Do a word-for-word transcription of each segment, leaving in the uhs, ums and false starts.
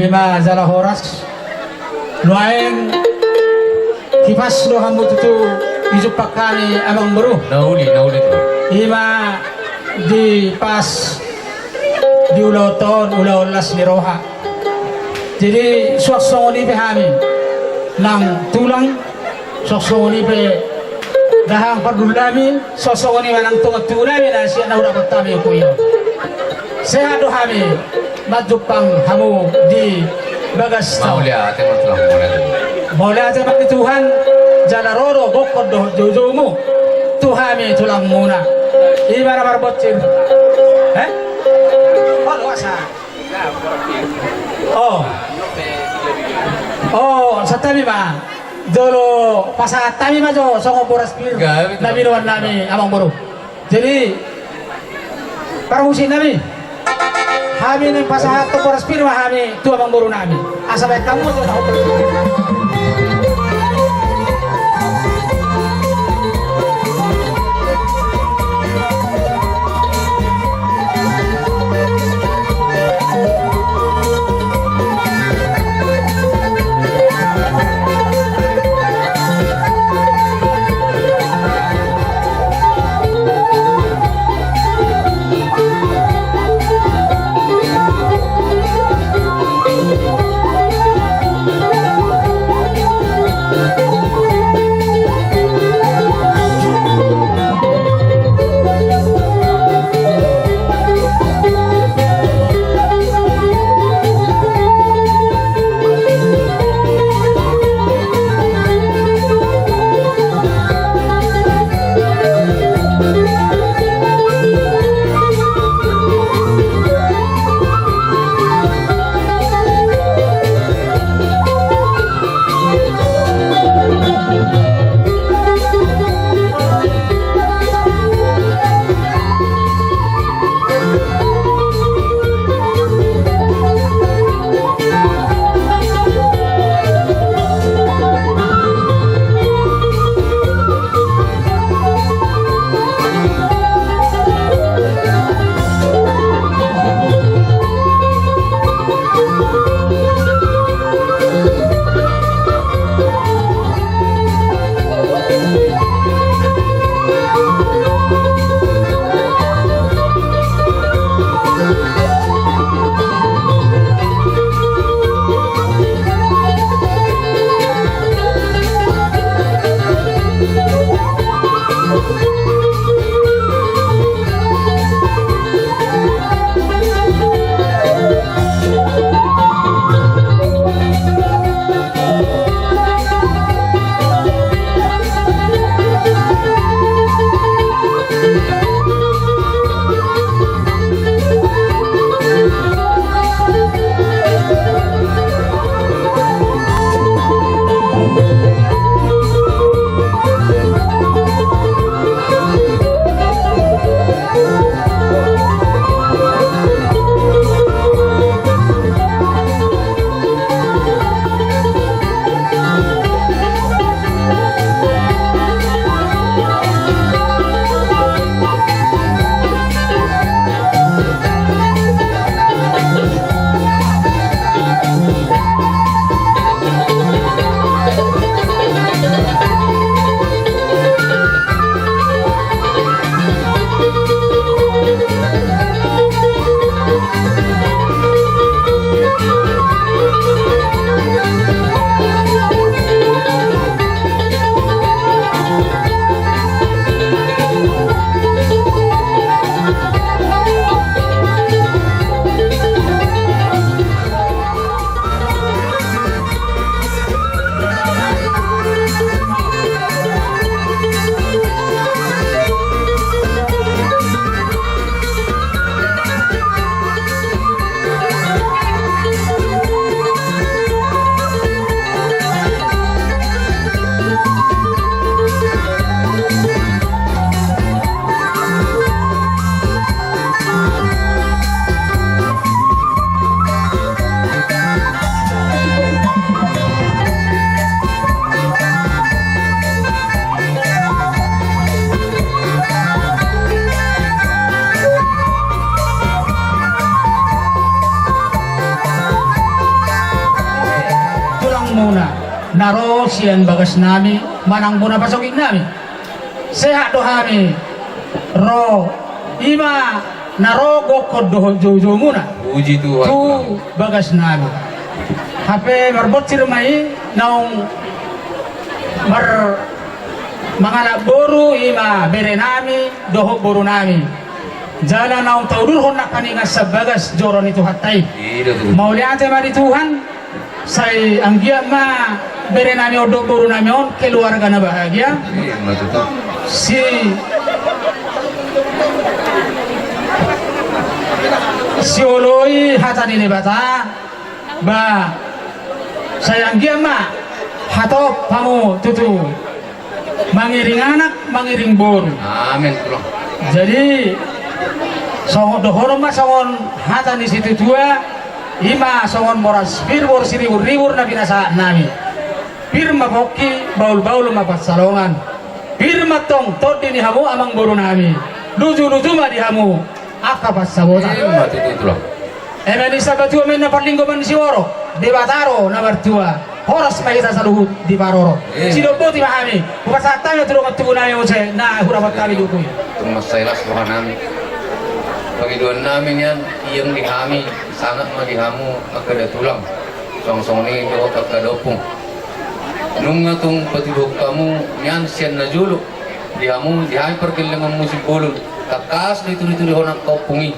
Ima jala horas. Nuaeng hipas do hamu tutu dijumpang hami amangboru. Na uli, na uli tu. Ima di pas di ulaon on, ulaon las ni roha. Jadi suang songon i pe hami nang tulang, suang songon i pe dahahang parduhut nami, suang songon i manang tongan tubu nami na sian na hurapot hami huria. Sehat do hami manjumpang hamu di bagas taon. Mauliate ma tulang, mauliate. Mauliate ma di Tuhan, jala ro do gokhon dohot joujoumu tu hami tulangmuna. Ima na marbonsir. Eh? Oh, luasa. Oh. Oh, santabi ma. Jolo pasahat hami ma jo songon boras pir na binoan nami amangboru. Jadi parhusip nami, hami naeng pasahat boras pir ma hami tu amangboru nami. Asa baen hamu jo na hupul. ro sian bagasnami manang bona pasogitnami. Sehat do hami ro, i ma na ro gokhon dohot joujoumuna. Puji Tuhan. Tu bagasnami. Hape marbonsir ma i naung mar-, mangalap boru, i ma berenami dohot borunami. Jala naung taudurhon nangkaningan sian bagas joro ni Tuhanta i. Iya, betul. Mauliate ma di Tuhan. Sai anggiat ma berenami on dohot borunami on keluarga na bahagia. Iya, betul. Si, sioloi hata ni Debata. Ba, sai anggiat ma hatop hamu tutu mangiring anak, mangiring boru. Amin, Tulang. Jadi, songon dohonon ma songon hata ni situatua, i ma songon boras pir, boru siribur-ribur na pinasahatnami. Pir ma pongki, bahul-bahul ma pansalongan. Pir ma tong tondi ni hamu amangborunami. Luju-luju ma di hamu angka pansamotan. Ima tutu, Tulang. Eme ni sabatua ma inna parlinggoman ni siborok, Debata do na martua. Horas ma hita saluhut diparorot. Ima. Sidok boti ma hami. Hupasahat hami tu dongan tubunami muse na hurapot hami di huku i. Tung mansai las rohanami. Pangidoannami nian, iang di hami, sangap ma di hamu angka da tulang. Songon-songon i dohot angka da ompung. Nunga tung patuduhon hamu nian sian na jolo di hamu, di hami pargellengonmu Simbolon. Tangkas do ituri-turihon angka ompung i.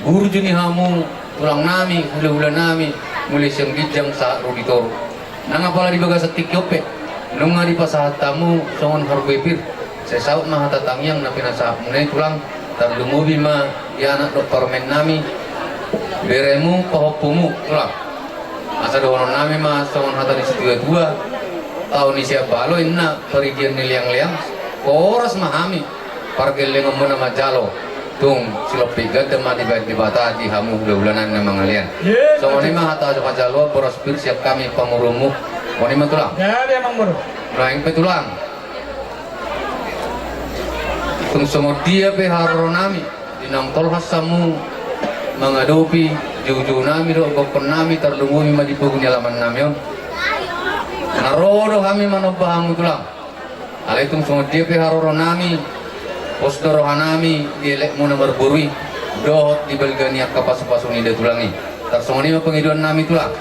Burju ni hamu tulangnami, hula-hulanami, mulai sian ginjang sahat ro di toru. Nang apala di bagasan tingki on pe, nunga dipasahat hamu songon harbue pir. Sai saut ma hata tangiang na pinasahatmuna i, Tulang, tarlumobi ma di anak dohot parumaennami, beremu, pahompumu, Tulang. Asa dohononnami ma songon hata ni situatua, tao ni sian balo inna, paridian ni leang-leang, horas ma hami pargellengonmuna manjalo. Tung silompit ganda ma dibahen Debata di hamu hula-hulanami na mangalean. Songon i ma hata hajaloan boras pir sian hami pamoruonmu. Songon i ma, Tulang. Gabe, Amangboru. Nuaeng pe, Tulang, tung songon dia pe haroronami di naung tolhas hamu mangadopi joujounami dohot gokhonnami, tarlumobi ma di pogu ni alamannami on. Na ro do hami manomba hamu, Tulang. Alai tung songon dia pe haroronami, pos do rohanami di elekmu na marboru i dohot di balga ni angka pasu-pasu ni da tulang i. Tarsongon i ma pangidoannami, Tulang.